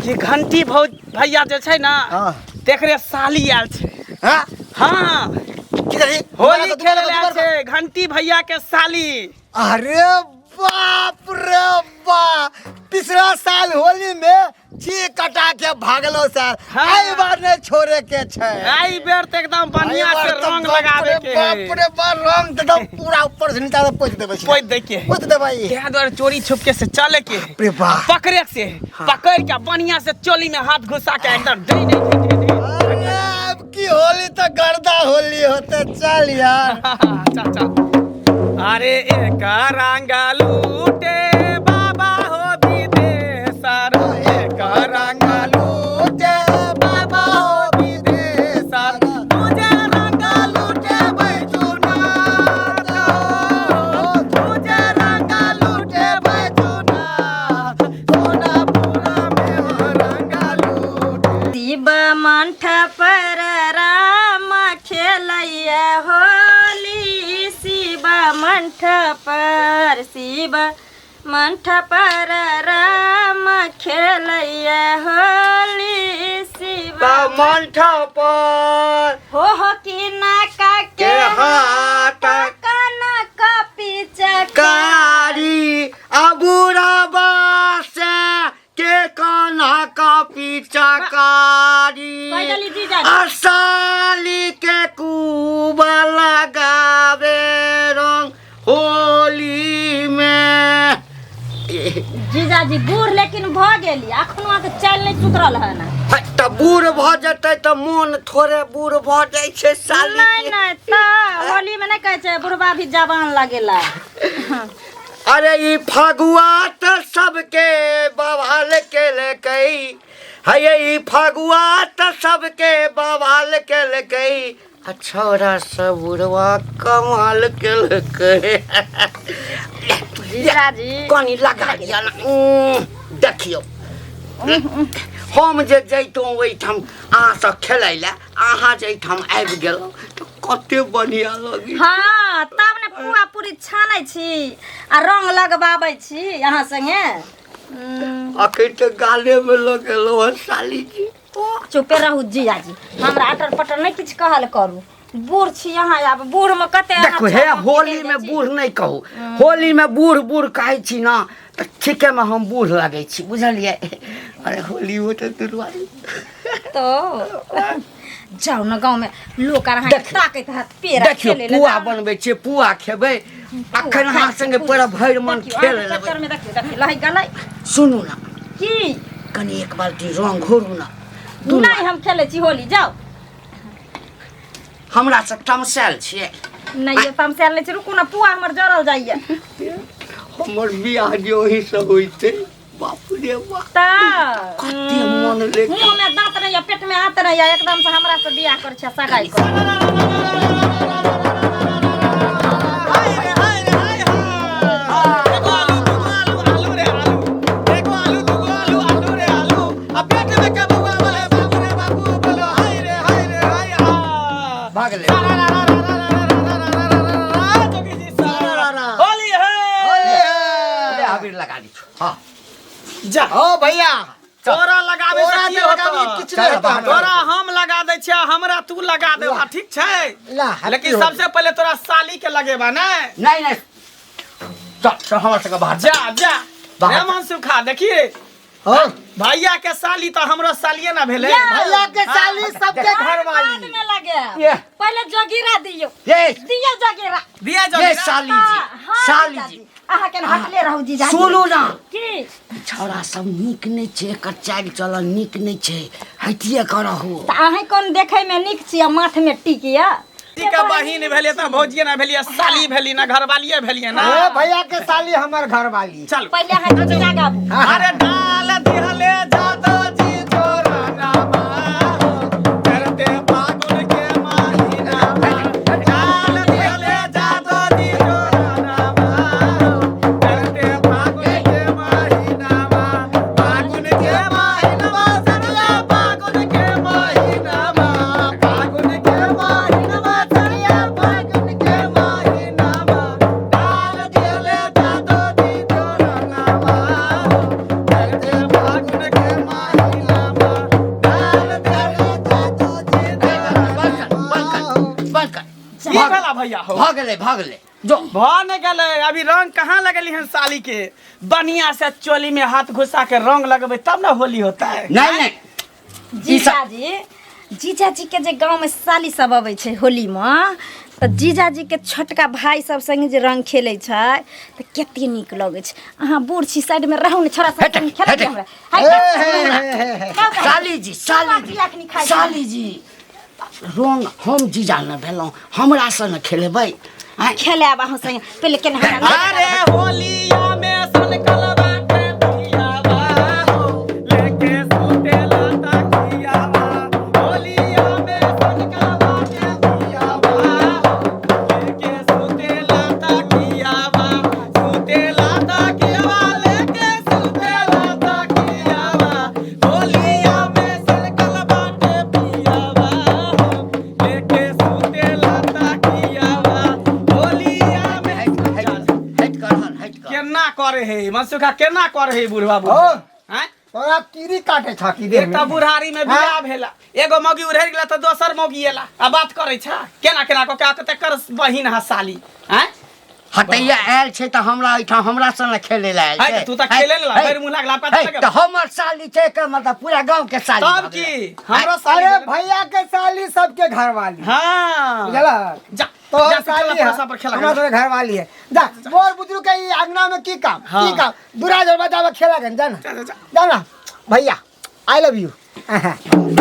कि घंटी भौ भैया जे छै ने हाँ। तेकरे साली आयल छै। हाँ? हाँ। की करी? होली खेले लए आयल छै घंटी भैया के साली। अरे बाप रे बाप, पिछला साल होली में जी कटा के भागलो सर। हाँ। एहि बार नहीं छोड़े के छै। एहि बेर तऽ एकदम बढ़िया एहि बार से तऽ रंग बाप लगाबे रे के है। बाप रे बाप, रंग तऽ एकदम पूरा ऊपर से नीचा तक पोछि देबै छै। पोछि दै के है। पोछि देबै। ताहि दुआरे चोरी छुप के से चले के है। रे बाप। पकड़े से है। पकड़ के बढ़िया से चोली में हाथ घुसा के एकदम day day day day day. अरे अब की होली तऽ गर्दा होली होते, चल यार। चल चल। अरे एक रंग लूटे बाबा हो विदेशर, एक रंग लूटे बाबा हो विदेशर, तुझे रंग लूटे बैजूनाथ हो, तुझे रंग लूटे बैजूनाथ, सोनापुरा में हो रंग लूटे। शिव मंठ पर राम खेलैया होली, शिव मंठ पर, शिव मंठ पर राम खेलैया होली, शिव मंठ पर हो हो की नाका के हाथ काना का पीछा कारी अबूरा से के कान्हा का पीछा कारी, कहि देली जीजा। असाली के कुबा लगावे रंग होली में। जीजाजी बूढ़ लेकिन भऽ गेली, अखनो अहाँके चालि नहि सुधरल हन। तऽ बूढ़ भऽ जेतै तऽ मोन थोड़े बूढ़ भऽ जाइ छै साली। नहि नहि, तऽ होली में नहि कहै छै बुढ़बा भी जवान लगेला। अरे ई फगुआ तऽ सबके बवाल केलकै है, ई फगुआ तऽ सबके बवाल केलकै, आ छौड़ा सब बुढ़वा कमाल केलकै। जीजाजी कनी लगा दिअ ने। देखियौ, हम जे जैतहुँ ओहिठाम अहाँसँ खेलै लए, अहाँ जे एहिठाम आबि गेलहुँ तऽ कते बढ़िआँ लगै। हाँ, तब ने पुआ पूरी छानै छी आ रंग लगबाबै छी अहाँ संगे। अखन तऽ गालेमे लगेलहुँ हँ साली जी। चुपे रहू जीजाजी, हमरा अटर पटर नहि किछु कहल करू। बूढ़ छी अहाँ, आब बूढ़ में कते अहाँ देखो हे, छौड़ा होली खेल में जाइ छी। बूढ़ नहीं कहू, होली में बूढ़ बूढ़ कहै छी ना तऽ ठीके में हम बूढ़ लगै छी, बुझलियै? अरे होली हो तऽ दुर्वारी तो जाउ ने गाँव में लोक आर अहाँके देखियौ। ताकैत हत पेड़ा देखियौ खेलै लए। पुआ जाउ ने। बनबै छियै, पुआ खेबै अखन, अहाँ संगे पूरा भरि मन देखियौ, खेल अहाँके लेबै। चक्कर में देखियौ देखियौ लहै गलै। सुनू ना। की? कनी एक बाल्टी रंग घोरू ना दुनू। नहि, हम खेलै छी होली, जाउ। हमरा से तमसायल छियै? नहि ये, तमसायल नहि छी। रुकू ने, पुआ हमर जरल जाइए। हमर बियाह जे ओहि से होइतै, बाप रे बाप, तऽ कते मन ले। मुँह में दांत नहीं है, पेट में आंत नहीं है, एकदम से हमरा से बियाह कर छै सगाई कर। एगो आलू, दूगो आलू, आलू रे आलू, एगो आलू, दूगो आलू, आलू रे आलू, आ पेट में के बउआ बोले बाबू रे बाबू, बोलो हाय रे हाय रे हाय हा। भागले। जोगी जी सारा। होली है। ले अबीर लगा दी। हाँ जा। ओ भैया, तोरा लगाबे से तोरा की जे होतौ? लगाबी किछु नहि हेतौ। तोरा हम लगा दै छियै, हमरा तू लगा देबा, ठीक छै? ला, happy लेकिन होली। सबसे पहिले तोरा साली के लगेबा। नहि नहीं नहीं, चल चल, हमर सबके बाहर जा जा। बाहर। रे मन सुखा, देखिए हाँ। भैया के साली तऽ हमरो सालिये ना भेलै। भैया के साली सबके घर बाद वाली। में लगे। ये। पहले जोगिरा दियो। ये। दियो जोगिरा। दिया ये जोगिरा। साली जी। हाँ, साली जीजाजी। जी। अहाँ के हटले रहू जीजाजी। सुनू ना। की? छौड़ा सब नीक नहि छै, एकर चालि चलन नीक नहि छै, हटिए करहु। तऽ अहाँ कोन देखै में नीक छी आ माथ में टीक यऽ? के बहिन भेलियै तऽ भौजिये ना भेलियै, साली भेली ना, घरवालिये भेलियै ना। ए भैया के साली हमर घरवाली। चल पहिले अहाँ जोगिरा गाबू। अरे डाल दिहले जादो जी जोरा नामा हो, करते फागुन के महीना डाल दिहले जादो जी जोरा नामा हो, करते फागुन के महीना, फागुन के महीना सरिया, फागुन के महीना, फागुन के महीना सरिया, फागुन के महीना डाल दिहले जादो जी जोरा नामा हो, करते फागुन के भैया हो भऽ गेलै भऽ गेलै जो भऽ नहि गेलै अभी रंग कहाँ लगेली हन साली के बढ़िया से चोली में हाथ घुसा के रंग लगबे तब ना होली होता है नहीं नहीं जीजाजी जीजाजी के जे गाँव में साली सब अबै छै होली में तऽ जीजाजी के छोटका भाई सब संगे जे रंग खेलै छै तऽ कते नीक लगै छै अहाँ बूढ़ छी साइड में रहू ने छोरा सब संगे खेलै हमरा हाय, साली जी साली जी साली जी रंग हम जीजा ने भेलहुँ हमरा से ने खेलेबै आँय? खेलायब अहाँ संगे पहिले केना हमरा अरे होलिया में सनकल बाटे पियावा हो लेके सुतेला तकियावा होलिया में सनकल बाटे पियावा हो लेके सुतेला तकियावा सुतेला तकियावा लेके सुतेला तकियावा होलिया में सनकल बाटे पियावा हो लेके सुतेला तकियावा होलिया में हटि हटि हटि कर हन, हटि कर केना करे हे मनसुखा केना करे हे बुढ़वा बुढ़वा हो। हैं तोरा कीड़ी काटे छ की देह एक तऽ बुढ़ारी में बियाह भेला एगो मौगी उड़ेर गेला तऽ दोसर मौगी एला आ बात करे छ केना केना कऽ के कते कर बहिन हा साली हैं हटैया आयल छै तऽ हमरा एहिठाम हमरा से ने खेले लए आयल है छै तू तऽ खेले ला भरि मुँह लागला पता है, लगे तऽ हमर साली छै एकर मतलब पूरा गाँव के साली तब भऽ गेलै। की हमरो साली अरे भेलै। भैया के साली सबके घर वाली हाँ बुझला जा तो जा तू साली खेला है परोसा पर खेला हमरा सबके घर वाली है जा मोर बुजुर्ग के ई अंगना में की काम हाँ। की काम दूरा जरबा जावा खेला गन जा ना जा, जा, जा। जा ना भैया I love you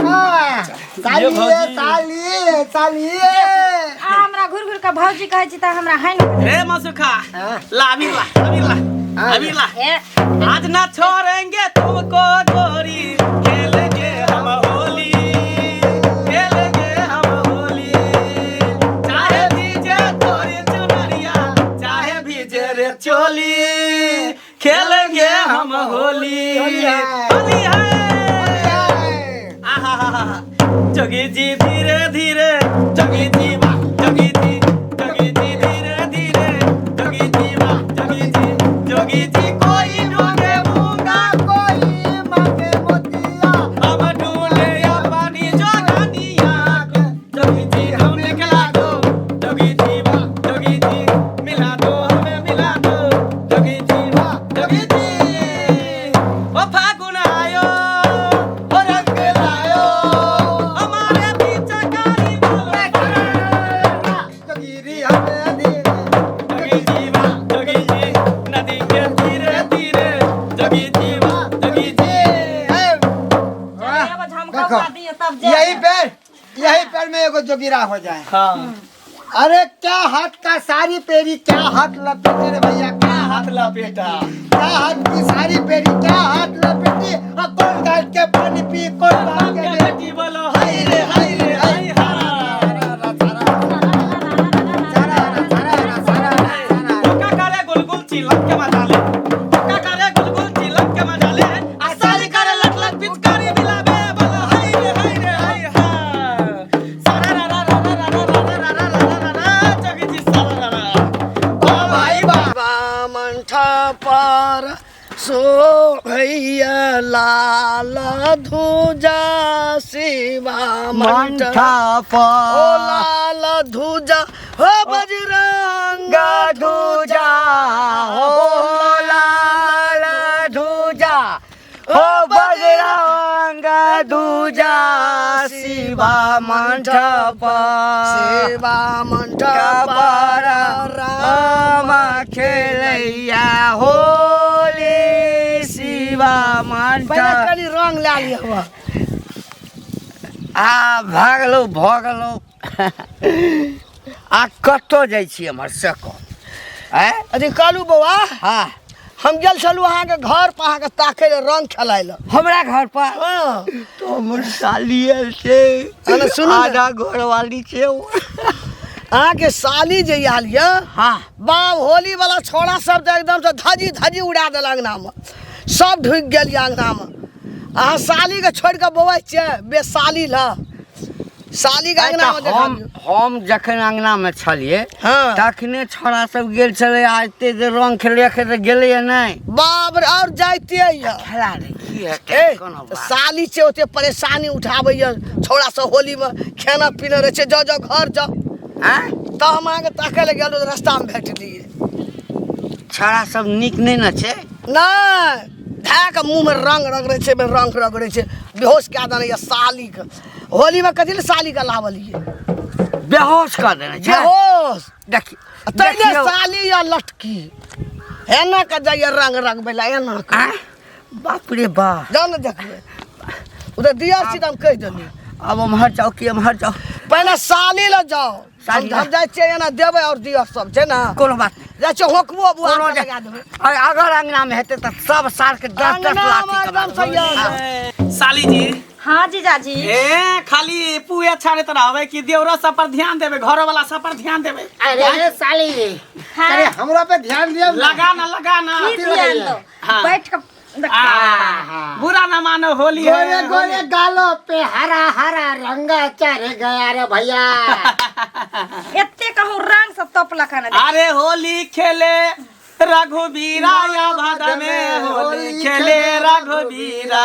साली भौजी। साली साली आ हमरा घुर घुर के भौजी कहै छी तऽ हमरा है ने रे मनसुखा हाँ। ला अबीर ला अबीर ला अबीर ला हे आज ना छोड़ेंगे तुमको गोरी खेलेंगे हम होली खेलेंगे हम होली चाहे भीजे तोरी चुनरिया चाहे भीजे रे चोली खेलेंगे हम होली होली है। होली है आहाहाहा। जोगी जी धीरे धीरे जोगी जी वाह जोगी जी जोगी जी धीरे धीरे जोगी जी वाह जोगी जी जोगी जी कोई ढूंढे मूंगा कोई मांगे मोतिया हम ढूंढे अपनी जोगानिया को जोगी जी हमने खिला दो जोगी जी वाह जोगी जी मिला दो हमें मिला दो जोगी जी वाह जोगी जी ओ फागुन आयो ओ रंग लायो हमारे पीछे कारी बोलो जोगिरी हमें धीरे जोगी जी वाह जोगी जी नदी के तीरे तीरे जोगी जी वाह जोगी जी एगो झमकौआ दियौ तब जे यही पैर में एगो जोगिरा हो जाए हाँ अरे क्या हाथ का सारी पेरी क्या हाथ लपेटे रे भैया क्या हाथ लपेटा क्या हाथ की सारी पेरी क्या हाथ लपेटी अब कौन घाट के पानी पी कौन घाट के बेटी बेटी बोलो हाय रे हाय रे हाय हा ओका करे गुलगुल चिलक के मजा ले ओका करे गुलगुल चिलक के मजा ले आ सारी करे लट लट पिचकारी मिलाबे बोलो हाय रे हाय रे हाय हा सारा रा रा रा रा रा रा रा रा रा रा रा रा जोगी जी सारा रा रा ओ भाई बा बामन पर सोहैया लाल धुजा शिवा मंठा ओ लाल धुजा हो बजरंग धुजा हो लाल धुजा हो बजरंग धुजा शिवा मंडप शिवा मंडप पर राम खेलैया होली शिवा पहिले मंडप कनि रंग लए लिअ आ भऽ गेलौ भऽ गेलौ आ कतऽ जाइ छी एम्हर से कह आँय अरे कहलू बौआ हँ हम गेल छलहुँ अहाँके घर पर अहाँके ताकै लए रंग खेलाय लए हमरा घर पर हँ तो हमर साली आयल छै अरे सुनू ने। आधा घरवाली छै ओ। अहाँके साली जे आयल यऽ हँ बाप होली वाला छोड़ा सब तऽ एकदम से धजी धजी उड़ा देल अंगना में सब ढुकि गेल यऽ अंगना में अहाँ साली के छोड़ि कऽ बौआइ छियै बेसाली लए साली के अंगना में तऽ हम देखलियौ हम जखन अंगना में छलियै हँ तखने छोड़ा सब गेल छलै आ एते जे रंग खेले तऽ गेलैया नहि बाप रे और जाइते यऽ खेला रे की हेतै ए कोनो बात साली छै ओते परेशानी उठाबैया छौड़ा सब होली में खाना पीना रहै छै जाओ जाओ घर जाओ आँय? तऽ हम अहाँके ताकै लए गेलहुँ तऽ रस्तामे भेटलियै। छौड़ा सब नीक नहि ने छै। नहि, धए कऽ मुँहमे रंग रगड़ै छै, रंग रगड़ै छै, बेहोश कए देने यऽ सालीके। होलीमे कथी लए सालीके लाबलियै? बेहोश कऽ देने छै। बेहोश। देखी तैने देखियौ। साली या लटकी एना के जाइए रंग रंगबै लए एना के। आँय? बाप रे बाप। जाउ ने देखबै उधर दियर छी तऽ हम कहि देली। आब ओम्हर जाउ कि एम्हर जाउ? पहिने साली लए जाउ। साली हम जाइ छियै एना देबै और दियर सब छै ने। कोनो बात नहि। जाइ छियै होकबो बुआ कोनो के लगा देबै। अरे अगर अंगना में हेतै तऽ सब साल के 10 10 अंगनामे लाठी के एकदम से यार। साली जी। हाँ जीजाजी। ए खाली पुए छाड़ैत रहबै कि देवरो सब पर ध्यान देबै, घरो वाला सब पर ध्यान देबै? अरे साली। हाँ। अरे हमरा पे ध्यान दियौ ना। लगा ना, लगा ना। की ध्यान दो? हाँ। बैठ के देख। आ, बुरा ना मानो, होली है। गोरे गोरे गालों पे हरा हरा रंग चढ़ गया रे भैया। एते कहूँ रंग सब तोपलक हन। अरे होली खेले रघुबीरा या भद में, होली खेले रघुबीरा।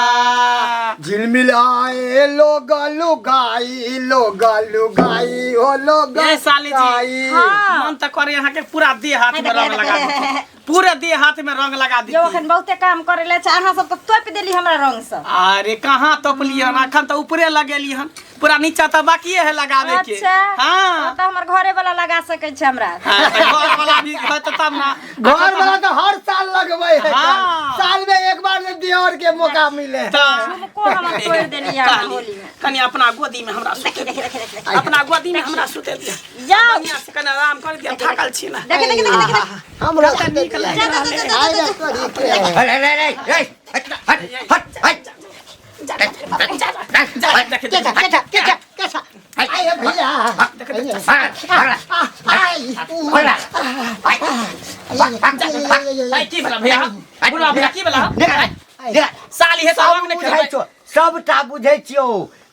झिलमिलाए लोग लुगाई, लोग लुगाई हो लोग ए साली जी। लुगाई। हाँ। मन तो करे यहाँ के पूरा देह हाथ में रंग लगा दी, पूरे देह हाथ में रंग लगा दी। जो अखन बहुते काम करे ले छै, अहाँ सब तऽ तोपि देली हमरा रंग से। अरे कहाँ तोपली हन, अखन तो ऊपरे लगेली हन, पूरा नीचा तो बाकी है लगावे के। अच्छा। हाँ। तऽ हमर घरे वाला लगा सकै छै हमरा। हाँ, तऽ घर वाला भी होत तब ना। घर वाला तो हर साल लगबै है। हाँ। साल में एक बार ने दियोर के मौका मिले है। तऽ झुमको हमर तोड़ि देली अहाँ कहली, होली में। कनि अपना गोदी में हमरा सुते देखे दिअ। देखे देखे देखे। अपना गोदी में हमरा सुते दिअ। जाओ। बढ़िया से कनि आराम कर दिअ, थाकल छी ना। देखे देखे देखे देखे। हमरा कते नीक लागि रहल है। आइ रे तोरी के। अरे अरे अरे अरे हट हट हट हट। जा, देखे, देखे। कैसा कैसा कैसा कैसा आए हे भैया। आई। आई की भेला भैया? बुढ़वा भैया की भेला? साली है सब तो रंग नहि बुझै खेलबै। छौ, सबटा बुझै छियौ।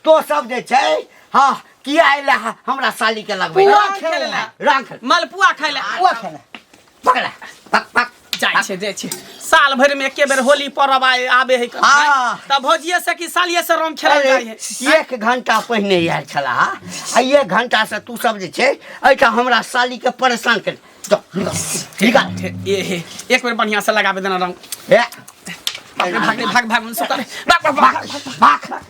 तो सब जे छै, हाँ, किया अयला है हमरा साली के लगबै? पुआ खेलै ला। रंग खेल। मलपुआ खाइ ला। पुआ खेलै। पकड़ा पक पक। जाइ छै, जाइ छै। साल भरि में एके बेर होली परब आए आबे है। हाँ। तऽ भौजिये से कि सालिये से रंग खेलल अरे, जाइ है? 1 घंटा पहिने आयल छला आ 1 घंटा से तू सब जे छै एहिठाम हमरा साली के परेशान कर। जाओ, निकाल, निकाल। ए हे, एक बेर बढ़िया से लगाबे देना रंग। ए। भाग रे, भाग रे, भाग भाग सुतर। भाग भाग भाग। भाग भाग।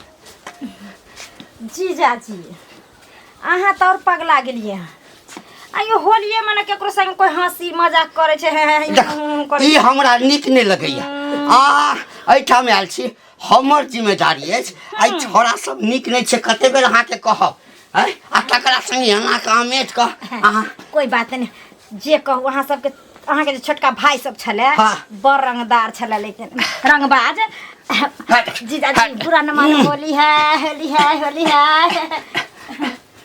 जीजाजी अहाँ तऽ और पगला गेलियै हँ। आइयो होलिये मने केकरो संग कोई हंसी मजाक करे छै, हे, हे, हे, देख, हूँ, करे ई छै। हमरा नीक नहि लगैया। आ एहिठाम आयल छी, हमर जिम्मेदारी अछि। एहि छौड़ा सब नीक नहि छै, कते बेर अहाँके कहब आँय? आ तकरा संगे एना कऽ अमेट कऽ अहाँ। कोई बात नहि, जे कहू अहाँ सबके, अहाँके जे छोटका भाई सब छलै हाँ। बड़ रंगदार छलै, लेकिन रंगबाज। हट, जीजाजी हट। बुरा न मानो, होली है, होली है, होली है।